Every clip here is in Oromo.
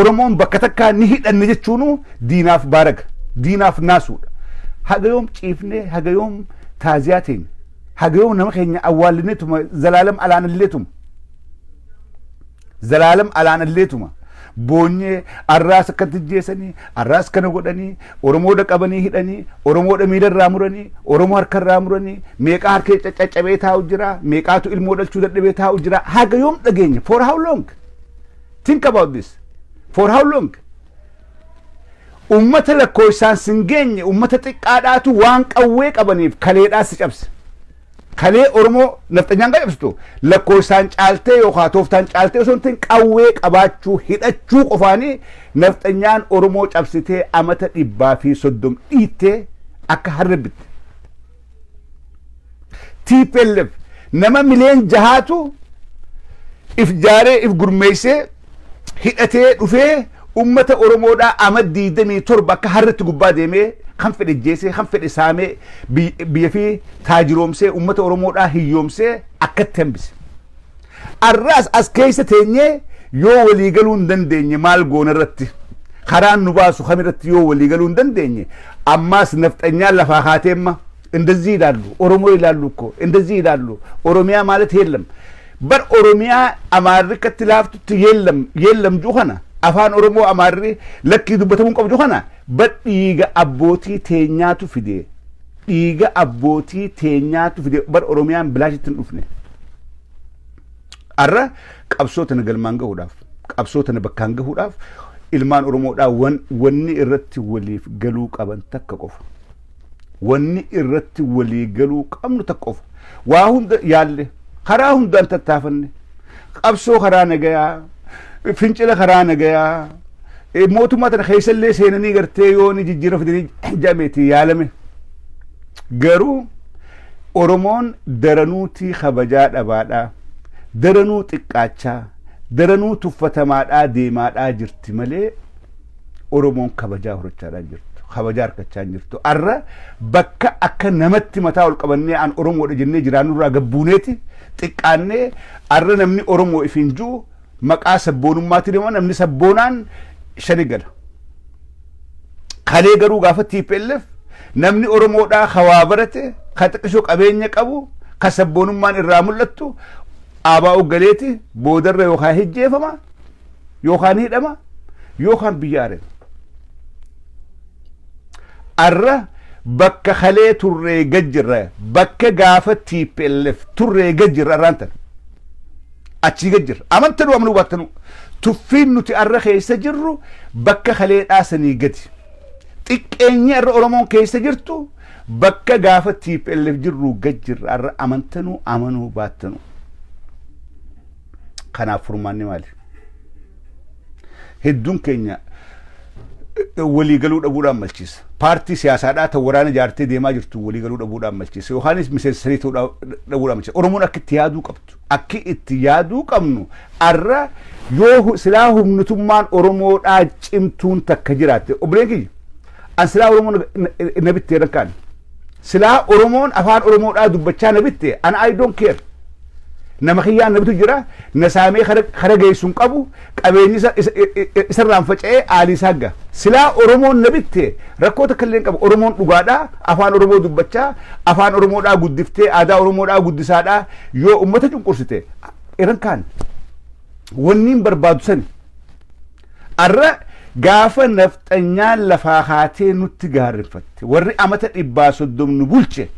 Oromoon bakka takkaa ni hidhanne jechuunu diinaaf baaraga, diinaaf naasuudha. Haga yoom ciifnee, haga yoom taaziyaa teenya, haga yoom nama keenya awwaallineetuma zalaalam alaanalleetuma, zalaalam alaanalleetuma boonyee arraas akkatti jeessanii, arraas kana godhanii, Oromoodha qabanii hidhanii, Oromoodha miilarraa muranii, Oromoo harkarraa muranii, meeqaa harkee caccabee taa'u jira, meeqaatu ilmoo dhalchuu dadhabee taa'u jira. Haga yoom dhageenya? For how long? Think about this. For how long? Ummata lakkoofsaan sin geenye, ummata xiqqaadhaatu waan qawwee qabaniif kaleedhaa si cabse. Kalee Oromoo nafxanyaan cabsitu lakkoofsaan caaltee yookaan tooftaan caaltee osoo hin ta'in, qawwee qabaachuu, hidhachuu qofaanii nafxanyaan Oromoo cabsitee amata 130 dhiittee akka harre bitte. TPLF nama miliyoon 6tu if jaaree, if gurmeessee, hidhatee dhufee ummata Oromoodhaa ama 27 akka harretti gubbaa deemee, kan fedhe jeesee, kan fedhe saamee, biyya fi taajiroomsee, ummata Oromoodhaa hiyyoomsee akkatti hambise. Arraas as keessa teenyee yoo walii galuu hin dandeenye, maal goona irratti, karaan nu baasu kamirratti yoo walii galuu hin dandeenye, ammaas nafxanyaan lafaa kaateemma እንደዚህ ይላሉ፣ ኦሮሞ ይላሉ እኮ፣ እንደዚህ ይላሉ፣ ኦሮሚያ ማለት የለም በር ኦሮሚያ አማሪ katti laaftutti የለም የለም juu kana, afaan Oromoo Amaarri lakkii dubbatamuu qabdu kana bar dhiiga abbootii teenyaatu fide, dhiiga abbootii teenyaatu fide bar. Oromiyaan bilaashitti hin dhufne. Arra qabsoo tana galmaan gahuudhaaf, qabsoo tana bakkaan gahuudhaaf, ilmaan Oromoodhaa wanni irratti waliif galuu qaban takka qofa. Wanni irratti walii galuu qabnu takka qofa. Waa hunda yaalle, karaa hundaan tattaafanne, qabsoo karaa nagayaa, fincila karaa nagayaa, mootummaa tana keessallee seenanii gartee yoo ni jijjiira fidanii jameeti yaalame. Garuu Oromoon daranuutii kabajaa dhabaadhaa, daranuu xiqqaachaa, daranuu tuffatamaadhaa deemaadhaa jirti malee Oromoon kabajaa horachaadhaa jirtu. Kabajaa harkachaa hin jirtu. Arra bakka akka namatti mataa ol qabannee an Oromoodha jennee jiraannurraa gabbuuneeti xiqqaannee, arra namni Oromoo ifin jiru maqaa sabboonummaatiin immoo namni sabboonaan shani gala. Kalee garuu gaafa TPLF namni Oromoodhaa hawaa barate, ka xiqqishoo qabeenya qabu, ka sabboonummaan irraa mul'attu ABO galeeti boodarra yookaan hijjeefama yookaan hidhama yookaan biyya areema. Arra bakka kalee turree gad jirra, bakka gaafa TPLF turree gad jirra. Arraan tana achii gad jirra. Amantanuu amanuu baattanuu, tuffiin nuti arra keessa jirru bakka kalee dhaasanii gadi. Xiqqeenyi arra Oromoon keessa jirtu bakka gaafa TPLF jirru gad jirra arra, amantanuu amanuu baattanuu. Kanaaf furmaanni maali? Hedduun keenya walii galuu dhabuudhaan malchiisa. Paartii siyaasaadhaa ta'u waraana ijaartee deemaa jirtu walii galuu dhabuudhaan malchiisa. Yookaanis miseensa sanii ta'uu dhabuudhaan malchiisa. Oromoon akka itti yaaduu qabdu. Akki itti yaaduu qabnu, arra yoo silaa humnitummaan Oromoodhaa cimtuun takka jiraatte, obboleen kiyya, an silaa Oromoon na bittee rakkaan. Silaa Oromoon afaan Oromoodhaa dubbachaa na bitte, an I don't care. Nama kiyyaan nabitu jira, na saamee kara geessu hin qabu, qabeenyi isarraan faca'ee aalii isaa gaha. Silaa Oromoon na bitte rakkoo takka illee hin qabu. Oromoon dhugaadhaa afaan Oromoo dubbachaa, afaan Oromoodhaa guddiftee, aadaa Oromoodhaa guddisaadhaa yoo ummata cunqursite irran kaan wanni hin barbaadu sani. Arra gaafa nafxanyaan lafaa kaatee nutti gaarreeffatte, warri amata 130 nu bulche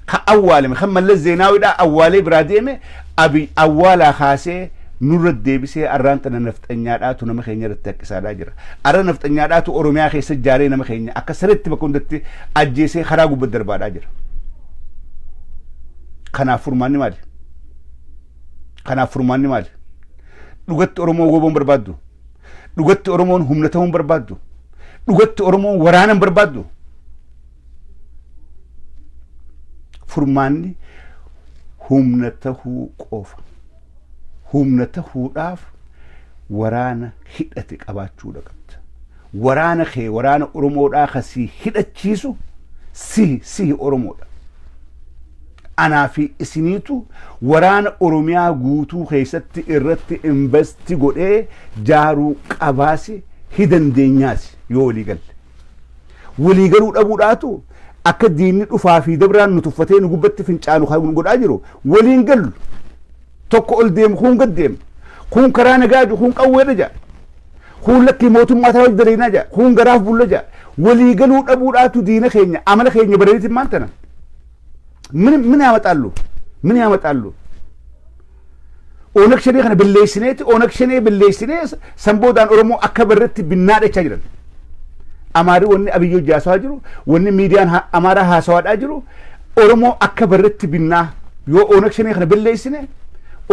ka awwaalame, kan Mallas Zeenaawidhaa awwaalee biraa deeme, Abiy awwaalaa kaasee nurra deebisee, arraan tana nafxanyaadhaatu nama keenya irratti haqqisaadhaa jira. Arra nafxanyaadhaatu Oromiyaa keessa ijaaree nama keenya akka sirriitti bakka hundatti ajjeesee karaa gubbatti darbaadhaa jira. Kanaaf furmaanni maali? Kanaaf furmaanni maali? Dhugatti Oromoo goboon barbaaddu. Dhugatti Oromoon humna ta'uun barbaaddu. Dhugatti Oromoon waraana hin barbaaddu. Furmaanni humna tahuu qofa. Humna tahuudhaaf waraana hidhate qabaachuudha qabda. Waraana kee, waraana Oromoodhaa kasii hidhachiisu sihi Oromoodha. Anaa fi isiniitu waraana Oromiyaa guutuu keessatti irratti invest godhee jaaruu qabaasi, hi dandeenyaasi yoo walii galle. Walii galuu dhabuudhaatu akka diinni dhufaa fi dabraan nu tuffatee nu gubbatti fincaanu kan godhaa jiru. Waliin gallu, tokko ol deemu, kun gad deemu, kun karaa nagaa jiru, kun qawweedha jedha, kun lakkii mootummaa ta'uu daleynaa jedha, kun garaaf bulla jedha. Walii galuu dhabuudhaatu diina keenya amala keenya bareeditiin maan tana ምን ምን ያመጣሉ? ምን ያመጣሉ? ኦነግ ሸኔ kana balleessineeti, Oonag Shanee balleessinee san boodaan Oromoo akka barretti binnaadhachaa jiran. Amaari wanni Abiyyoo haasawaa jiru, wanni miidiyaan Amaaraa haasawaadhaa jiru, Oromoo akka barretti binnaa. Yoo Oonag Shanee kana balleessine,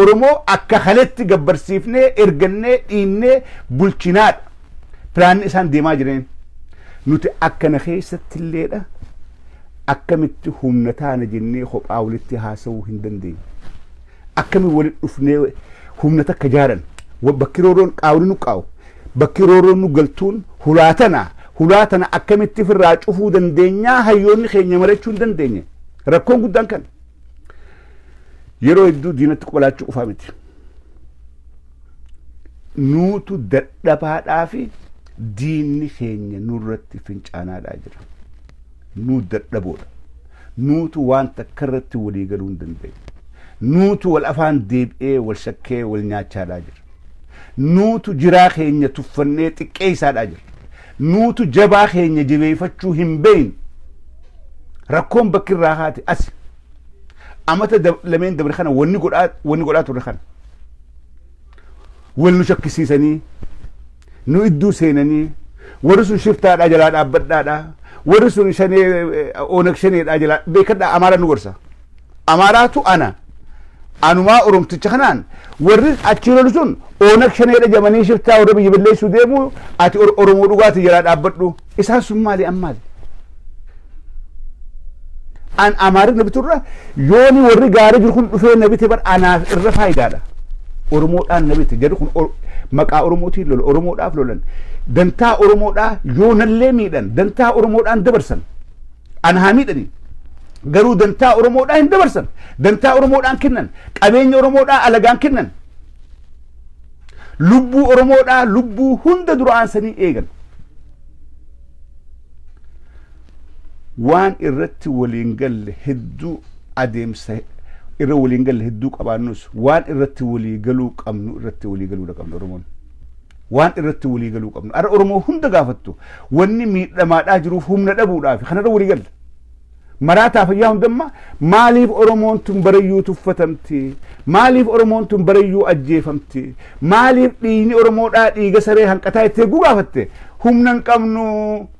Oromoo akka kaletti gabbarsiifnee, ergannee, dhiinnee bulchinaadha. Pilaanni isaan deemaa jiran nuti akkana keessatti illeedha. Akkamitti humna taana jennee kophaa walitti haasawuu hin dandeenye? Akkami walitti dhufnee humna takka jaaran? Bakki rooroon qaawni nu qaawu, bakki rooroon nu galtuun hulaatana hulaatana akkamitti ofirraa cufuu dandeenyaa? Hayyoonni keenya marachuu hin dandeenye. Rakkoon guddaan kan yeroo hedduu diinatti qolaachuu qofaa miti. Nuutu dadhabaadhaa fi diinni keenya nurratti fincaanaadhaa jira. Nuu dadhaboodha. Nuutu waan takka irratti walii galuu hin dandeenye. Nuutu wal afaan deebi'ee, wal shakkee, wal nyaachaadhaa jira. Nuutu jiraa keenya tuffannee xiqqeessaadhaa jira. Nuutu jabaa keenya jabeeffachuu hin beeyne. Rakkoon bakki irraa haate asi. Amata lameen dabre kana wanni godhaa turre kana wal nu shakkisiisanii, nu idduu seenanii, warri sun shiftaadhaa jalaa dhaabbadhaadha, warri sun Shanee, Oonag Shaneedhaa jalaa beekadhaa. Amaara nu gorsa. Amaaraatu ana anumaa Oromticha kanaan warri achi lolu sun Oonag Shaneedha jamanii, shiftaa warra biyya balleessuu deemu, ati Oromoo dhugaati jalaa dhaabbadhu. Isaan sun maali? Ammaali an Amaarri na biturra yooni warri gaarii jiru kun dhufee na bite bar anaaf irra faayidaadha. Oromoodhaan na bite. Jedhu kun maqaa Oromootiin lola, Oromoodhaaf lolan, dantaa Oromoodhaa yoo nallee miidhan dantaa Oromoodhaan dabarsan. An haa miidhani, garuu dantaa Oromoodhaa hin dabarsan, dantaa Oromoodhaan kennan, qabeenya Oromoodhaa alagaan kennan, lubbuu Oromoodhaa lubbuu hunda dura aansanii eegan. Waan irratti waliin galle hedduu, adeemsa irra waliin galle hedduu qabaannus, waan irratti walii galuu qabnu irratti walii galuudha qabna. Oromoon waan irratti walii galuu qabnu, arra Oromoo hunda gaafattu, wanni miidhamaadhaa jiruuf humna dhabuudhaaf. Kanarra walii galla. Maraataa fayyaa hundamma, maaliif Oromoon tun barayyuu tuffatamti? Maaliif Oromoon tun barayyuu ajjeefamti? Maaliif dhiigni Oromoodhaa dhiiga saree hanqataa itti eeguu gaafatte? Humna hin qabnu,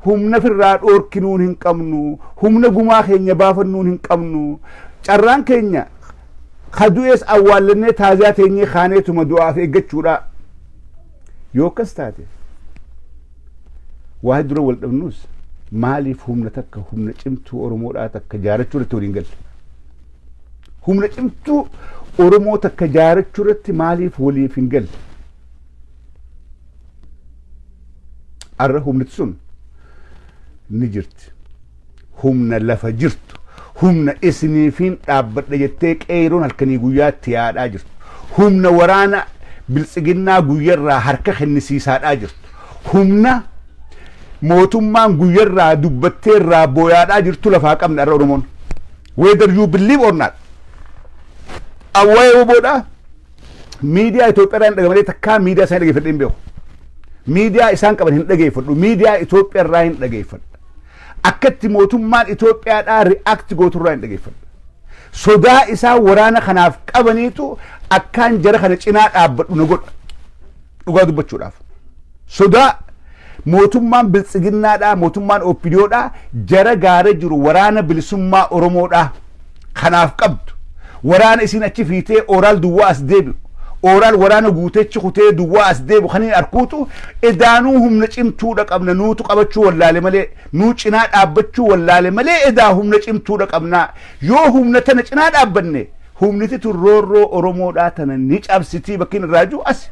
humna firraa dhoorkinuun hin qabnu, humna gumaa keenya baafannuun hin qabnu. Carraan keenya kadu'ees awwaallannee taaziyaa teenyee kaaneetuma du'aaf eeggachuudha. Yoo akkas taate, waa dura wal dhabnus, maaliif humna takka, humna cimtuu Oromoodhaa takka jaarachuu irratti waliin galle? Humna cimtuu Oromoo takka jaarachuu irratti maaliif waliif hin galle? Arra humniti sun ni jirti. Humna lafa jirtu, humna isiniifiin dhaabbadha jettee qeeroon halkanii guyyaatti yaadhaa jirtu, humna waraana Biltsiginnaa guyyarraa harka kennisiisaadhaa jirtu, humna mootummaan guyyarraa dubbattee irraa booyaadhaa jirtu lafaa qabna irra Oromoon. Whether you believe or not. Awwaa'ee woboodhaa miidiyaa Itoophiyaa irraa hin dhagamalee, takkaa miidiyaa isaanii dhageeffadhee hin beeku. Miidiyaa isaan qaban hin dhageeffadhu. Miidiyaa Itoophiyaa irraa hin dhageeffadhu. Akkatti mootummaan Itoophiyaadhaa react gooturraa hin dhageeffadhu. Sodaa isaa waraana kanaaf qabaniitu akkaan jara kana cinaa dhaabbadhu na godha. Dhugaa dubbachuudhaaf. Sodaa mootummaan Biltsiginnaadhaa, mootummaan OPDOdhaa jara gaara jiru, Waraana Bilisummaa Oromoodhaa kanaaf qabdu. Waraana isiin achi fiitee ooraal duwwaa as deebi'u. Ooraal waraana guutechi kutee duwwaa as deebi'u kan hin arkuutu edaanuu humna cimtuudha qabna. Nuutu qabachuu wallaale malee, nuu cinaa dhaabbachuu wallaale malee, edaa humna cimtuudha qabna. Yoo humna tana cinaa dhaabbanne, humniti tun roorroo Oromoodhaa tana ni cabsitii. Bakki irraa jiru as.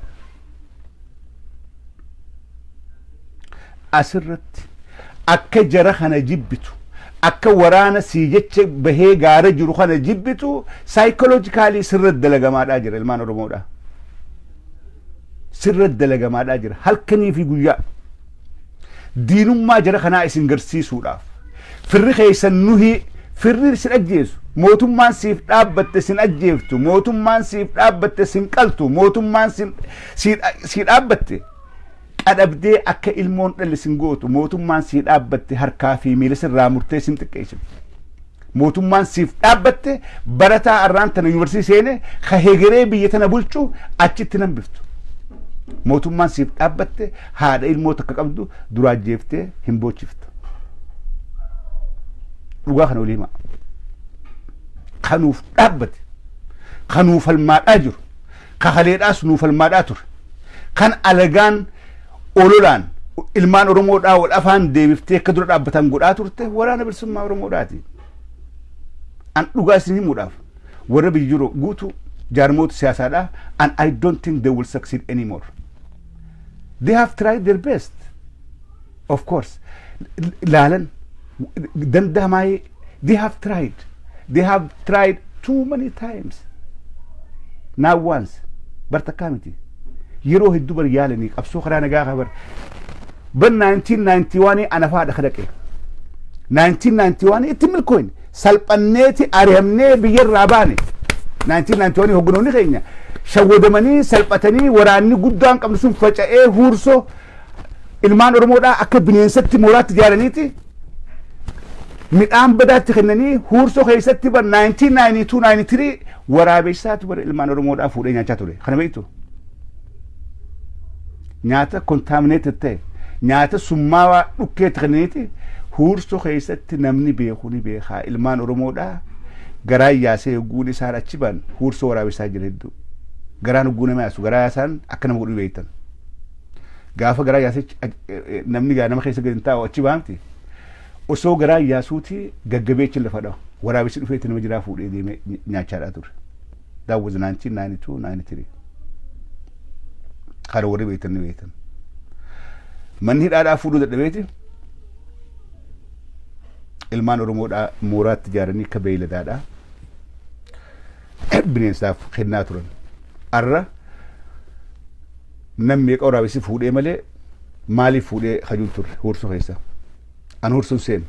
Asirratti akka jara kana jibbitu, Akka waraana sii jecha bahee gaara jiru kana jibbitu psychologically sirra dalagamaadhaa jira. Ilmaan Oromoodha. Sirra dalagamaadhaa jira halkanii fi guyyaa. Diinummaa jara kanaa isin garsiisuudhaaf firri keessan nuhi firri isin ajjeesu, mootummaan siif dhaabbatte sin ajjeeftu, mootummaan siif dhaabbatte sin qaltu, mootummaan sii dhaabbatte qadhabdee akka ilmoon dhalli sin gootu, mootummaan sii dhaabbatte harkaa fi miila sirraa murtee sin xiqqeessitu. Mootummaan siif dhaabbatte barataa arraan tana yuunivarsiitii seene ka hegeree biyya tana bulchu achitti nan biftu. Mootummaan siif dhaabbatte haadha ilmoo takka qabdu duraa ajjeeftee hin boochiftu. Dhugaa kana olii himaa. Kanuuf dhaabbate, kanuuf falmaadhaa jiru, kakaleedhaas nuuf falmaadhaa ture. Kan alagaan ololaan ilmaan Oromoodhaa wal afaan deebiftee akka dura dhaabbatan godhaa turte Waraana Bilisummaa Oromoodhaati. An dhugaa isin himuudhaaf, warra biyya jiru guutuu jaarmoota siyaasaadhaa, and I don't think they will succeed anymore. They have tried their best. Of course. Laalan danda'amaayee, they have tried. They have tried too many times. Not once. Bar takkaa miti. Yeroo hedduu bar yaalanii qabsoo karaa nagaa kabar. Bar 1991 anafaadha kadhaqe. 1991 itti milkooyne, salphanneeti ari'amnee biyyarraa baane. 1991 hogganoonni keenya shawwadamanii, salphatanii, waraanni guddaan qabnu sun faca'ee, Huursoo ilmaan Oromoodhaa akka bineensatti mooraatti ijaaraniiti midhaan badaatti kennanii, Huursoo keessatti bar 1992 93 waraabessaatu bar ilmaan Oromoodhaa fuudhee nyaachaa ture. Kana beektu, nyaata contaminated ta'e, nyaata summaawaa dhukkeetti kennaniiti Huursoo keessatti. Namni beeku ni beekaa. Ilmaan Oromoodhaa garaan yaasee hogguun isaan achi ban Huursoo waraabessaa jira hedduu. Garaan hogguu nama yaasu, garaa yaasaan akka nama godhu beektan. Gaafa garaa yaasee namni gaa nama keessa gadi hin taa'u achi baamti. Osoo garaa yaasuuti gaggabee achi lafa dhahu, waraabessi dhufeetti nama jiraa fuudhee deemee nyaachaadhaa ture. That was 1992 93. Kana warri beektan ni beektan. Manni hidhaadhaa fuudhuu dadhabeeti ilmaan Oromoodhaa mooraatti ijaaranii akka beeyladaadhaa bineensaaf kennaa turan. Arra nam meeqa waraabessi fuudhee malee maaliif fuudhee kajuun turre Huursoo keessa. An Huursuun seenu.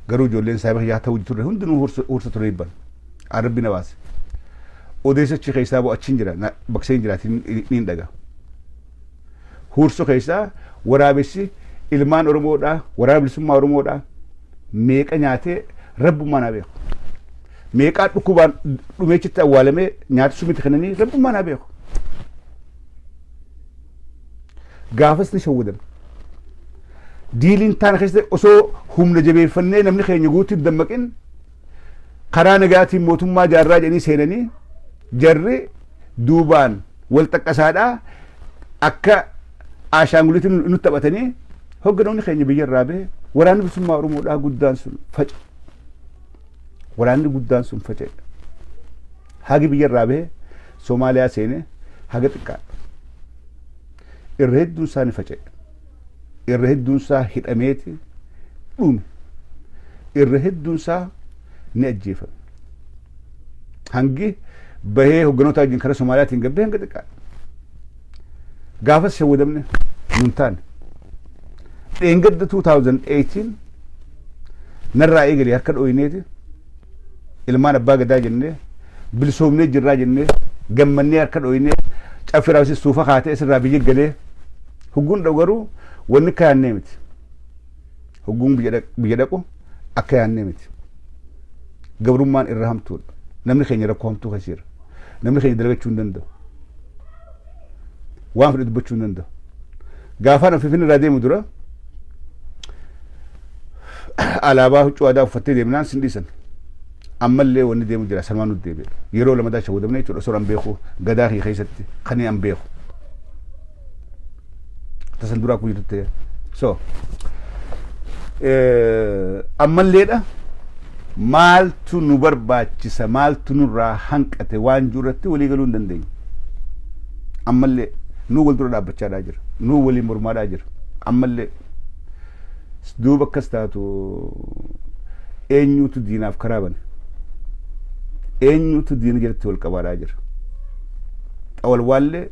Garuu ijoolleen saayiba yaa ta'uu turre hundinuu Huursa ture hibban. Arabbi na baase. Odeessachi keessaa bo'u achiin jira, baksee hin jiraatin ni dhaga. Huursoo keessaa waraabessi ilmaan Oromoodhaa, Waraana Bilisummaa Oromoodhaa meeqa nyaatee rabbummaa naa beeku. Meeqaa dhukkubaan dhumeechitti awwaalamee nyaata sumitti kennanii rabbummaa naa beeku. Gaafas ni shawwadan. Diiliin taana keessatti osoo humna jabeeffannee namni keenya guutuu hin dammaqin, karaa nagaatiin mootummaa jaarraa jedhanii seenanii, jarri duubaan wal xaqqasaadhaa akka ashaanguliitti nutti taphatanii, hogganoonni keenya biyya irraa bahe, Waraanni Bilisummaa Oromoodhaa guddaan sun face. Waraanni guddaan sun faca'e. Hagi biyya irraa bahe Soomaaliyaa seene, haga xiqqaadha. Irra hedduun isaa ni faca'e. Irra hedduun isaa hidhameeti dhume. Irra hedduun isaa ni ajjeefame. Hangi bahee hogganoota wajjin karaa Soomaaliyaatiin gabbee hanga xiqqaadha. Gaafas shawwadamne, nun taane. Dheengadda 2018 narraa eegalee harka dhooyineeti ilmaan abbaa gadaa jennee, bilisoomnee jirraa jennee gammannee, harka dhooyinee, caffee raawwisiis suufa kaatee asirraa biyya galee hugguun dha'u, garuu wanni akka yaannee miti. Hugguun biyya dhaqu akka yaannee miti. Gabrummaan irra hamtuudha. Namni keenya rakkoo hamtuu keessa jira. Namni keenya dalagachuu hin danda'u. Waan fedhe dubbachuu hin danda'u. Gaafaan Finfinnee irraa deemu dura alaabaa huccuu aadaa uffattee deemnaan sin dhiisan. Ammallee wanni deemu jira, sanumaan nutti deebi'e. Yeroo lamadaa shawwadamne jechuudha osoo an beeku, gadaa kiyya keessatti kan an beeku. Tasan duraa kun jirtu. So ammalleedha, maaltu nu barbaachisa, maaltu nurraa hanqate waan jiru irratti walii galuu hin dandeenye. Ammallee nuu wal dura dhaabbachaadhaa jira. Nuu waliin mormaadhaa jira. Ammallee duuba akkas taatu Eenyutu diinaaf karaa bane? Eenyutu diina jalatti wal qabaadhaa jira? Xawalwaallee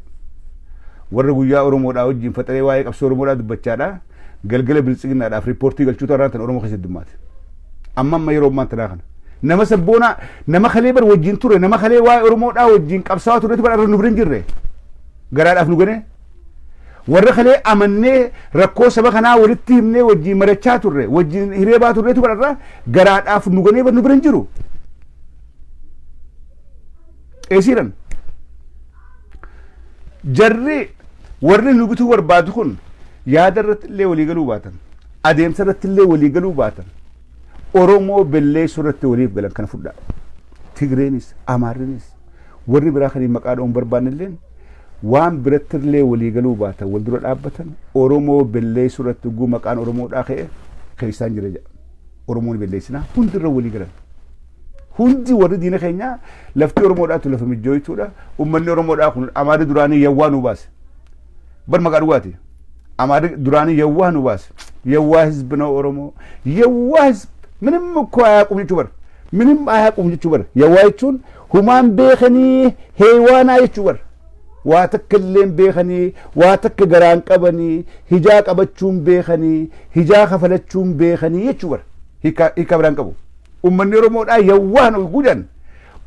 warra guyyaa Oromoodhaa wajjin faxaree waa'ee qabsoo Oromoodhaa dubbachaadhaa galgala biltsiginnaadhaaf riippoortii galchuutu har'aan tan Oromoo keessatti dummaate. Amma amma yeroo ammaan tanaa kana. Nama sabboonaa, nama kalee bar wajjin ture, nama kalee waa'ee Oromoodhaa wajjin qabsaa'aa turetu bar arra nu bira hin jirre. Garaadhaaf nu ganee. Warra kalee amannee rakkoo saba kanaa walitti himnee wajjin marachaa turre, wajjin hiree baa turretu bar arra garaadhaaf nu ganee bar nu bira hin jiru. Eesiiran. Jarri warri nu bituu barbaadu kun yaada irratti illee walii galuu baatan, adeemsa irratti illee walii galuu baatan, Oromoo belleessuu irratti waliif galan kana fudhaa. Tigreenis, Amaarrinis, warri biraa kan maqaa dha'uun barbaanne illeen waan biratti illee walii galuu baatan, wal dura dhaabbatan, Oromoo belleessuu irratti ugguu maqaan Oromoodhaa ka'e keessaan jira jedha. Oromoon belleessinaa hundirra walii galan. Hundi warri diina keenyaa lafti Oromoodhaatu lafa mijjooytuudha. Uummanni Oromoodhaa kun Amaarri duraanii yawwaa nu baase. Bar maqaa dhugaati. Amaarri duraanii yawwaa nu baase. የዋህ ህዝብ ነው ኦሮሞ። የዋህ ህዝብ ምንም እኮ አያውቁም jechuu bar. ምንም አያውቁም jechuu bar. Yawwaa jechuun humaan beekanii heewaanaa jechuu bar. Waa takka illee beekanii, waa takka garaan qabanii, hijaa qabachuun beekanii, hijaa kafalachuun beekanii jechuu bar. Hiika biraan qabu. Uummanni Oromoodhaa yawwaan gudan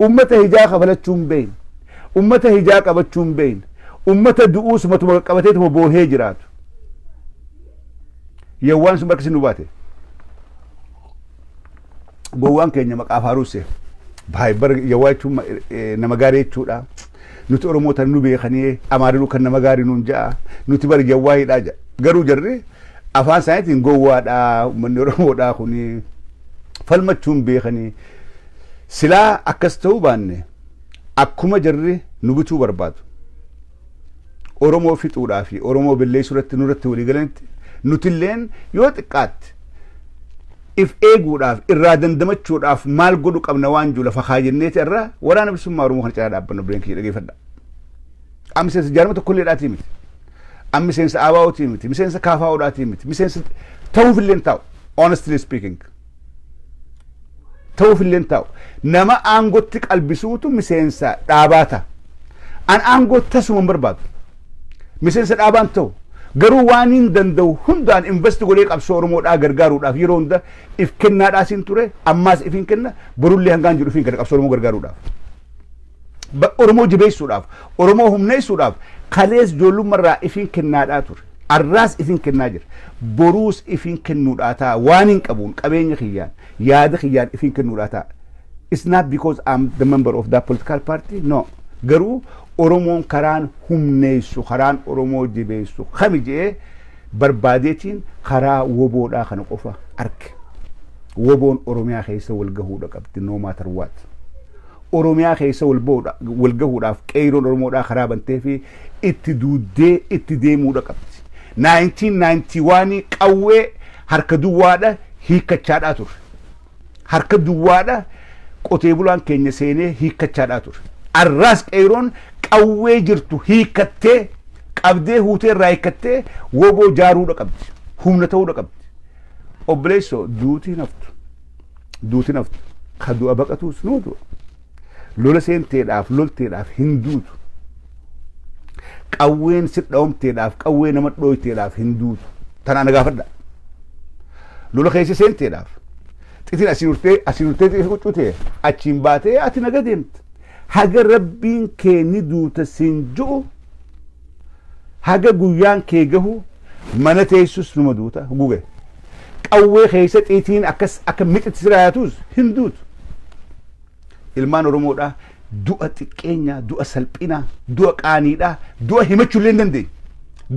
ummata hijaa kafalachuun beeyin, ummata hijaa qabachuun beeyin, ummata du'uus matuma qabateetuma boohee jiraatu. Yawwaan sun bakka isin nu baate. Gowwaan keenya maqaa faaruuse. Baay'ee bara yawwaa jechuun nama gaarii jechuudha. Nuti Oromoota nu beekanii Amaarinuu kan nama gaarii nuun ja'a. Nuti bara yawwaa hidhaa ja'a. Garuu jarri afaan isaaniitiin gowwaadha, uummanni Oromoodhaa kuni falmachuun beekanii. Silaa akkas ta'uu baanne akkuma jarri nu bituu barbaadu, Oromoo fixuudhaa fi Oromoo belleessuu irratti nurratti walii galanitti, nutilleen yoo xiqqaatte if eeguudhaaf, irraa dandamachuudhaaf maal godhu qabna waan jiru lafa kaayyenneeti irraa waraana bilisummaa Oromoo kana cinaa dhaabbannu. Bireen kiyya dhageeffadha. Amma miseensa jaarma tokkolleedhaatii miti. Amma miseensa ABO'tii miti. Miseensa KFO'dhaatii miti. Miseensa ta'uuf illee hin taa'u. Honestly speaking. Ta'uuf illee hin taa'u. Nama aangootti qalbisuutu miseensa dhaabaa ta'a. An aangoo tasuma hin barbaadu. Miseensa dhaabaan ta'u. Garuu waan hin danda'u hundaan invest godhee qabsoo Oromoodhaa gargaaruudhaaf yeroo hunda if kennaadhaa siin ture, ammaas if hin kenna, borullee hangaan jiru if hin kenna qabsoo Oromoo gargaaruudhaaf. Oromoo jabeessuudhaaf, Oromoo humneessuudhaaf kalees ijoollummarraa if hin kennaadhaa ture. Arraas if hin kennaa jira. Boruus if hin kennuudhaa ta'a. Waan hin qabuun, qabeenya kiyyaan, yaada kiyyaan if hin kennuudhaa ta'a. It's not because I'm the member of that political party. No. Garuu Oromoon karaan humneessu, karaan Oromoo jabeessu kami jedhee barbaadeetiin karaa woboodhaa kana qofa arge. Woboon Oromiyaa keessa wal gahuudha qabdi, no matter what. Oromiyaa keessa wal gahuudhaaf qeeyroon Oromoodhaa karaa bantee fi itti duuddee itti deemuudha qabdi. 1991 qawwee harka duwwaadha hiikkachaadhaa ture. Harka duwwaadha qotee bulaan keenya seenee hiikkachaadhaa ture. Arraas qeeyroon qawwee jirtu hiikkattee, qabdee huutee irraa hiikkattee woboo jaaruudha qabdi. Humna ta'uudha qabdi. Obboleessoo, duutii naftu. Duutii naftu. Ka du'a baqatuus nuu du'a. Lola seenteedhaaf lolteedhaaf hin duutu. Qawween si dhawamteedhaaf, qawwee nama dhooyteedhaaf hin duutu. Tanaan na gaafadha. Lola keessa seenteedhaaf. Xitiin asiin urtee asiin urtee huccutee achiin baatee ati naga deemta. Haga rabbiin kee ni duuta siin ju'u, haga guyyaan kee gahu mana teessus numa duuta guge. Qawwee keessa xiitiin akkas akka mixitti siraatus hin duutu. Ilmaan Oromoodhaa du'a xiqqeenyaa, du'a salphinaa, du'a qaaniidhaa, du'a himachuu illee hin dandeenye.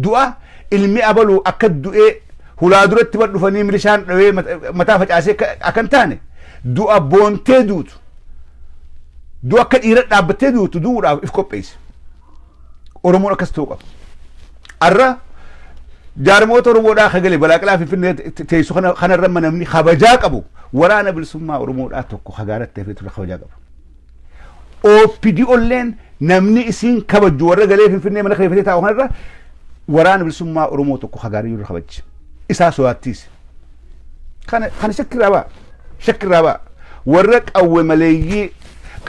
Du'a ilmi abaluu akka du'ee hulaa duratti bar dhufanii milishaan dhawee mataa facaasee akka hin taane, du'a boontee duutu. Du'a akka dhiira dhaabbattee duutu du'uudhaaf if qopheesse. Oromoon akkas ta'uu qaba. Arra jaarmoota Oromoodhaa kagalee balaaqilaa Finfinnee teessu kanarra namni kabajaa qabu waraana bilisummaa Oromoodhaa tokko hagaaratti hafee ture kabajaa qaba. OPDOlleen namni isiin kabaju warra galee Finfinnee mana kireeffatee taa'u kanarra waraana bilisummaa Oromoo tokko hagaarii irra kabaji. Isaa sodaattiis. Kana shakkirraa ba'a. Shakkirraa ba'a. Warra qawwe maleeyyii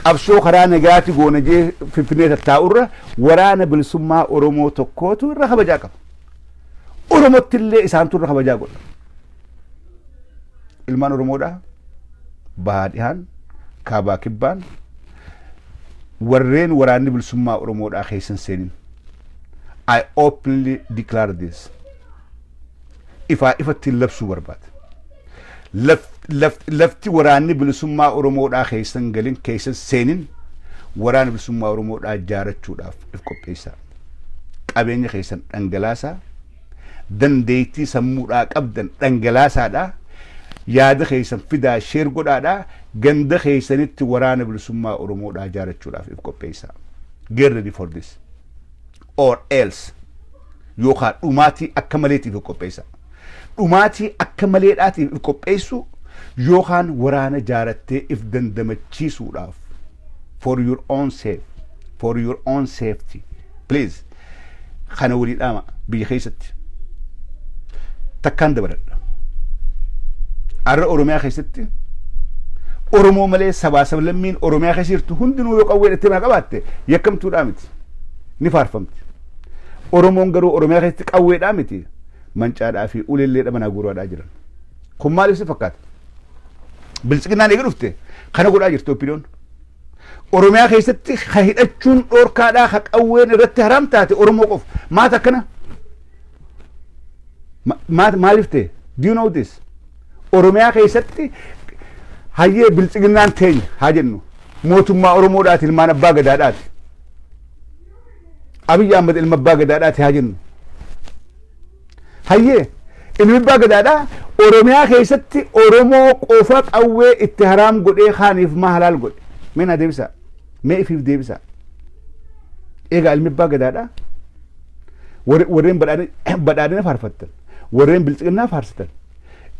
qabsoo karaa nagaati goona jee Finfinnee tattaa'urra waraana bilisummaa Oromoo tokkootu irra kabajaa qaba. Oromotti illee isaantu irra kabajaa godha. Ilmaan Oromoodhaa bahaa dhihaan, kaabaa kibbaan, warreen waraanni bilisummaa Oromoodhaa keessan seenin. I openly declare this. Ifaa ifatti labsuu barbaada. Lafti waraanni bilisummaa Oromoodhaa keessan galin, keessan seenin, waraana bilisummaa Oromoodhaa ijaarrachuudhaaf if qopheessaa. Qabeenya keessan dhangalaasaa, dandeettii sammuudhaa qabdan dhangalaasaadhaa, yaada keessan fidaa, share godhaadhaa, ganda keessanitti waraana bilisummaa Oromoodhaa ijaarrachuudhaaf if qopheessaa. Get ready for this. Or else yookaan dhumaatii akka maleetiif if qopheessaa. Dhumaatii akka maleedhaatiif if qopheessu yookaan waraana jaarattee if dandamachiisuudhaaf, for your own safe, for your own safety, please, kana walii dhaama. Biyya keessatti takkaan dabaladha. Har'a Oromiyaa keessatti Oromoo malee sabaa sablammiin Oromiyaa keessa jirtu hundinuu yoo qawwee hidhattee mana qabaatte yakkamtuudhaa miti, ni faarfamti. Oromoon garuu Oromiyaa keessatti qawweedhaa miti, mancaadhaa fi uleelleedha manaa guuraadhaa jiran. Kun maaliif si fakkaata? Biltsiginnaan eega dhufte kana godhaa jirti OPDOn. Oromiyaa keessatti ha hidhachuun dhoorkaadhaa, ha qawween irratti haraam taate Oromoo qofa. Maata akkana? Maaliif ta'e? Do you know this? Oromiyaa keessatti hayyee biltsiginnaan teenya haa jennu, mootummaa Oromoodhaati, ilmaan abbaa gadaadhaati. Abiyyi Ahmad ilma abbaa gadaadhaati haa jennu. Hayyee, ilmi abbaa gadaadhaa Oromiyaa keessatti Oromoo qofa qawwee itti haraam godhee kaaniif maa halaal godhe? Mee naa deebisaa. Mee ifiif deebisaa. Egaa ilmi abbaa gadaadhaa warreen badhaadhina faarfattan, warreen biltsiginnaa faarsitan.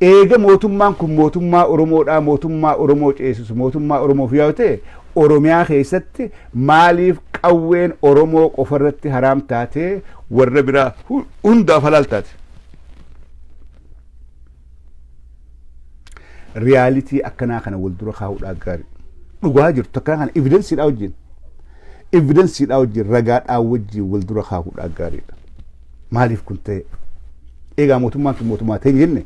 Eega mootummaan kun mootummaa Oromoodhaa, mootummaa Oromoo ceesisu, mootummaa Oromoof yoo ta'e, Oromiyaa keessatti maaliif qawween Oromoo qofarratti haraam taatee warra biraa hundaaf halaal taate? Reality akkanaa kana wal dura kaa'uudhaa gaarii. Dhugaa jirtu akkanaa kana evidenceiidhaa wajjin. Evidenceiidhaa wajjin, ragaadhaa wajjin wal dura kaa'uudhaa gaariidha. Maaliif kun ta'e? Egaa mootummaan tun mootummaa teenya jenne,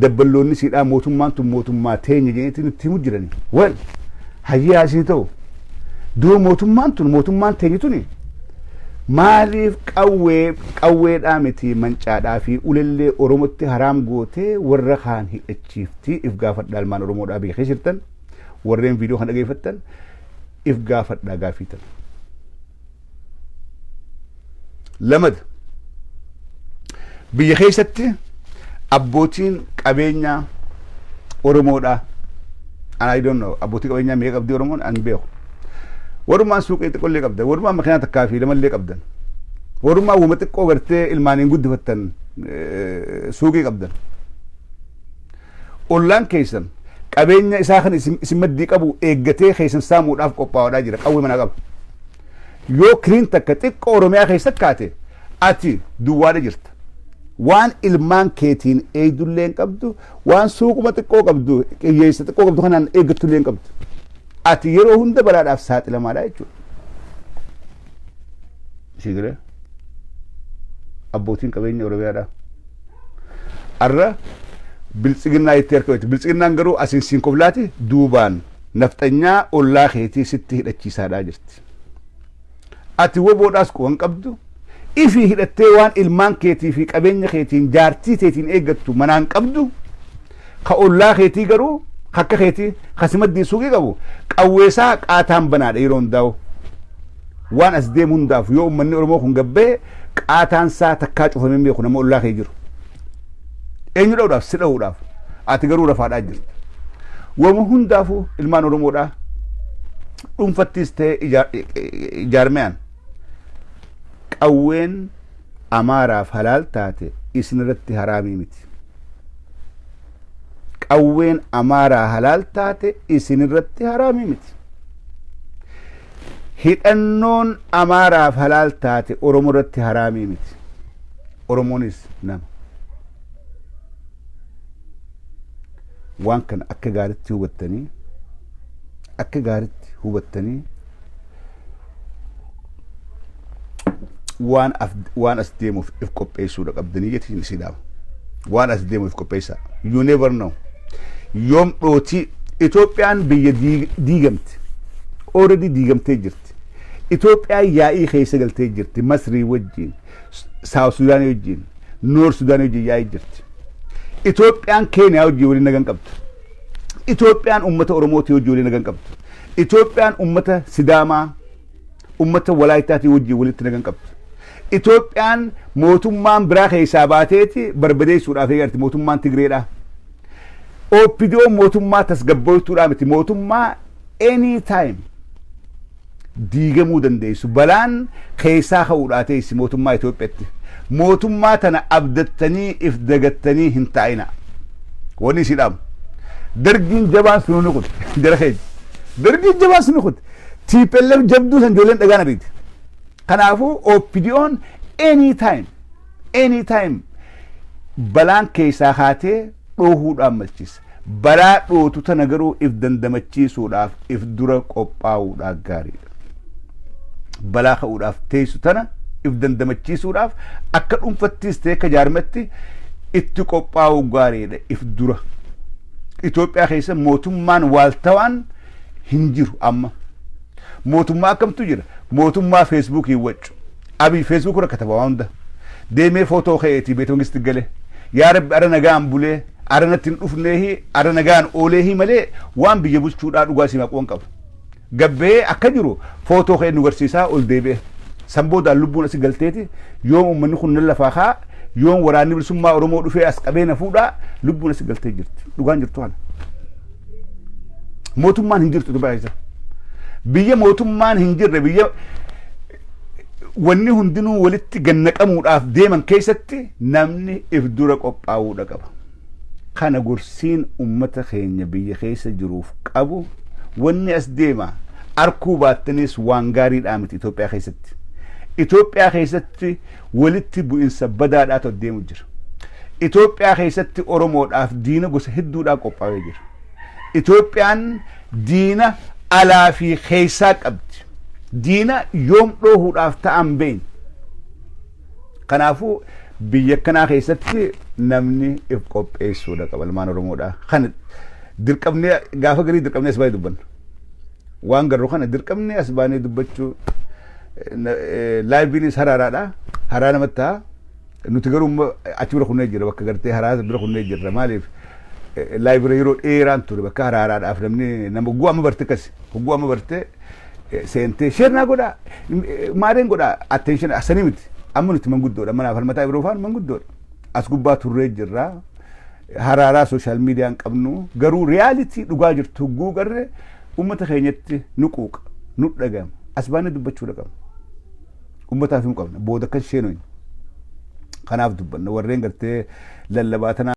dabballoonni siidhaa mootummaan tun mootummaa teenya jedhanii nutti himu jirani. Wal hayyee asii ta'u dura mootummaan tun, mootummaan teenya tuni maaliif qawwee, qawweedhaa miti, mancaadhaa fi ulellee Oromotti haraam gootee warra kaan hidhachiiftii? If gaafadhaa, ilmaan Oromoodhaa biyya keessa jirtan, warreen viidiyoo kan dhageeffattan, if gaafadhaa gaafiitan. Lamada, biyya keessatti abbootiin qabeenyaa Oromoodhaa, and I don't know abbootii qabeenyaa meeqa qabdii Oromoon an beeku. Warrumaan suuqii xiqqoollee qabdan, warrumaan makiinaa takkaa fi lamallee qabdan, warrumaan wuma xiqqoo gartee ilmaaniin guddifattan suuqii qabdan. Ollaan keessan qabeenya isaa kan isin maddii qabu eeggatee keessan saamuudhaaf qophaa'aadhaa jira, qawwee manaa qaba. Yoo kiriin takka xiqqoo Oromiyaa keessa kaate ati duwwaadha jirta. Waan ilmaan keetiin eegdullee hin qabdu, waan suuquma xiqqoo qabdu, qiyyeessa xiqqoo qabdu kanaan eeggattullee hin qabdu. Ati yeroo hunda balaadhaaf saaxilamaadha jechuudha. Isii galee abbootiin qabeenya Oromiyaadha. Arra biltsiginnaa itti harka. Biltsiginnaan garuu asiin siin koflaati, duubaan nafxanyaa ollaa keetii sitti hidhachiisaadhaa jirti. Ati woboodhaas quban qabdu, ifii hidhattee waan ilmaan keetii fi qabeenya keetiin jaartii teetiin eeggattu manaan qabdu, ka ollaa keetii garuu akka keetii kasimaddii suuqii qabu qawweesaa qaataan banaadha yeroo hundaa'u. Waan as deemu hundaaf yoo uummanni Oromoo kun gabbee qaataan isaa takkaa cufamee beeku nama ollaa kee jiru. Eenyu dha'uudhaaf? Si dha'uudhaaf. Ati garuu rafaadhaa jirta. Wama hundaafuu ilmaan Oromoodhaa dhuunfattis ta'e ijaarmeyaan, qawween Amaaraaf halaal taate isin irratti haraamii miti. Qawween Amaaraa halaal taate isin irratti haraamii miti. Hidhannoon Amaaraaf halaal taate Oromoo irratti haraamii miti. Oromoonis nama. Waan kana akka gaaritti hubattanii, akka gaaritti hubattanii, waan as deemuuf if qopheessuudha qabdanii jechuun isin dhaama. Waan as deemuuf qopheessaa. You never know. Yoom dhootii Itoophiyaan biyya diigamte. Already diigamtee jirti. Itoophiyaan yaa'ii keessa galtee jirti. Masrii wajjin, South Sudaanii wajjin, North Sudaanii wajjin yaa'ii jirti. Itoophiyaan Keeniyaa wajjin waliin nagan qabdu. Itoophiyaan uummata Oromootii wajjin waliin nagan qabdu. Itoophiyaan uummata Sidaamaa, uummata Walaayitaatii wajjin walitti nagan qabdu. Itoophiyaan mootummaan biraa keessaa baateeti barbadeessuudhaaf eegalti, mootummaan Tigreedha. OPDO mootummaa tasgabbooftuudhaa miti, mootummaa anytime diigamuu dandeessu, balaan keessaa ka'uudhaa teessi mootummaa Itoophiyaatti. Mootummaa tana abdattanii if dagattanii hin taa'ina. Wanni isii dhaamu. Dargiin jabaan sunu ni kutte. Jara keenya. Dargiin jabaan sunu kutte. TPLF jabduu san ijoolleen dhagaan ariiti. Kanaafuu OPDO'n anytime anytime balaan keessaa kaatee dhoohuudhaan malchiisa. Balaa dhootu tana garuu if dandamachiisuudhaaf if dura qophaa'uudhaaf gaariidha. Balaa ka'uudhaaf teessu tana if dandamachiisuudhaaf akka dhuunfattis ta'e akka jaarmatti itti qophaa'uu gaariidha if dura. Itoophiyaa keessa mootummaan waaltawaan hin jiru amma. Mootummaa akkamtu jira? Mootummaa Feesbuukii waccu. Abiy Feesbuuk irra kataba waan hunda. Deemee footoo ka'eetii beeta mangisti gale. Yaa Rabbi, ara nagaan bulee, ara natti hin dhufneehi, ara nagaan ooleehi malee waan biyya bulchuudhaa dhugaa si maqoon qabu. Gabbee akka jiru footoo ka'ee nu garsiisaa ol deebi'e. San boodaan lubbuun asi galteeti yoom uummanni kun nan lafaa kaa, yoom waraanni bilisummaa Oromoo dhufee as qabee na fuudhaa, lubbuun asi galtee jirti. Dhugaan jirtu kana. Mootummaan hin jirtu Itoophiyaa keessa. Biyya mootummaan hin jirre, biyya wanni hundinuu walitti gannaqamuudhaaf deeman keessatti namni if dura qophaa'uudha qaba. Kana gorsiin ummata keenya biyya keessa jiruuf qabu, wanni as deema arkuu baattanis waan gaariidhaa miti Itoophiyaa keessatti. Itoophiyaa keessatti walitti bu'insa badaadhaatu deemu jira. Itoophiyaa keessatti Oromoodhaaf diina gosa hedduudhaa qophaa'ee jira. Itoophiyaan diina alaa fi keessaa qabdi. Diina yoom dhoohuudhaaf ta'an beeyne. Kanaafuu biyya akkanaa keessatti namni if qopheessuudha qaba ilmaan Oromoodhaa. Kana dirqamnee gaafa garii dirqamnee as baay'ee dubbanna. Waan garuu kana dirqamnee as baanee dubbachuu, liveiinis haraaraadha. Haraa namatti ta'a. Nuti garuu achi bira kunnee jirra, bakka gartee haraa bira kunnee jirra. Maaliif, live bira yeroo dheeraan ture, bakka haraaraadhaaf namni nama hogguu amma barte akkasi hogguu amma barte seentee share naa godhaa, maareen godhaa, attention asanii miti. Amma nuti manguddoodha, manaaf falmataa biroo faan manguddoodha. As gubbaa turree jirra. Haraaraa social mediaan qabnu garuu reality dhugaa jirtu hogguu garree uummata keenyatti nu quuqa, nu dhagama, as baanee dubbachuudha qabna. Uummataaf himuu qabna, booda akkas isheen. Kanaaf dubbanna warreen gartee lallabaa tanaa.